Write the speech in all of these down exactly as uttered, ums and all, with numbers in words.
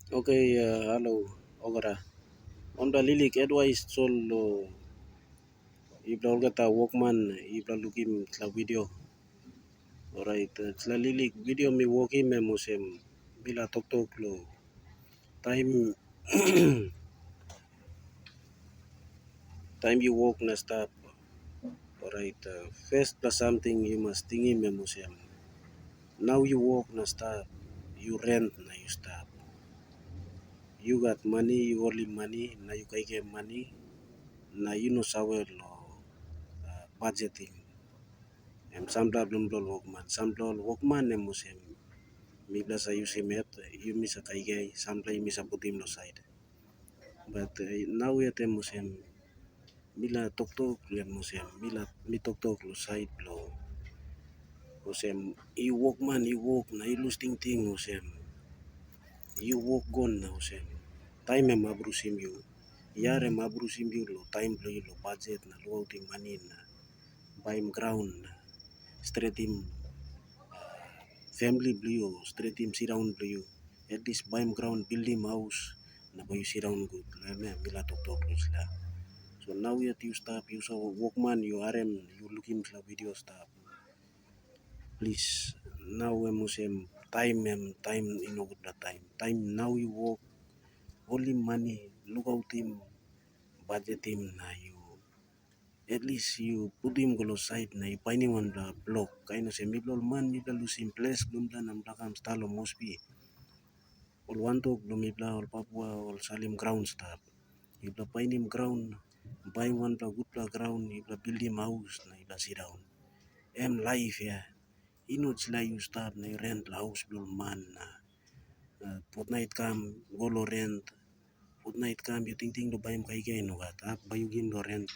Oke, halo, olgeta. Wanpela liklik advais tasol long yupela olgeta wokman, yupela lukim dispela video. Orait, dispela liklik video mi wokim em olsem, mi laik toktok long taim taim yu wok na stap. Orait, fespela samting yu mas tingim em olsem, nau yu wok na stap, yu rent na yu stap. Yu gat mani, yu holim mani, na yu kaikai mani, na yu no save long bajetim. Em sampela bilong ol wokman, sampela ol wokman em olsem, mipela sa yusim het, yumi sa kaikai, sampela yumi sa putim long sait. Bat nau yet em olsem, mi laik toktok long em olsem, mi laik mi toktok long sait bilong olsem, yu wokman, yu wok na yu lus tingting olsem, yu wok gon na olsem, taim em abrusim yu, yar em abrusim yu long taim bilong yu long bajet na lukautim mani na baim graun na stretim famili bilong yu, stretim sindaun bilong yu, at least baim graun, bildim haus, na bai yu sindaun gut. Long em ya mi laik toktok long dispela. So nau yet yu stap, yu sa wokman, yu harim, yu lukim dispela video stap. Plis, nau em olsem, taim em taim i no gutpela taim. Taim nau yu wok, holim mani, lukautim, bajetim na yu at least yu putim go long sait na yu painim wanpela blok. Kain olsem, mipela ol man mipela lusim ples bilong mipela na mipela kam stap long Mosbi. Ol wantok bilong mipela, ol Papua, ol salim graun stap. Yupela painim graun, baim wanpela gutpela graun, yupela bildim haus na yupela sindaun. Em laip ya. I no dispela yu stap na yu rent long haus bilong man na, na fotnait kam go long rent, fotnait kam yu tingting long baim kaikai, nogat, hap bai yu givim long rent.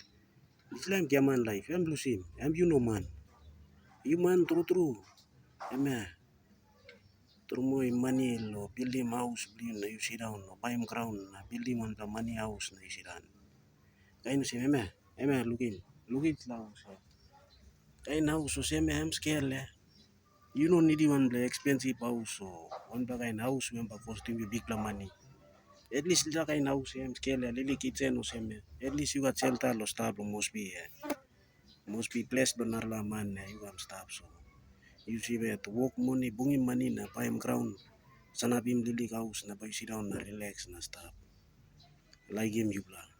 Dispela em giaman laip, em lusim, em yu no man. Yu man tru tru, em ya, tromoi mani long bildim haus bilong yu na yu sindaun, long baim graun na bildim wanpela mani haus na yu sindaun. Kain olsem em ya, em ya, lukim, lukim dispela haus ya. Kain haus olsem ya, em skel ya. Yu no nidim wanpela expensive haus o wanpela kain haus we em bai kostim yu bikpela mani. At least dispela kain haus ya, em skel ya, liklik kichen olsem ya. At least yu gat shelter long stap long Mosbi ya. Mosbi ples bilong narapela man ya, yu kam stap so. Yu save wok moni, bungim mani na baim graun, sanapim liklik haus na bai yu sindaun na rileks na stap. Laikim yupela.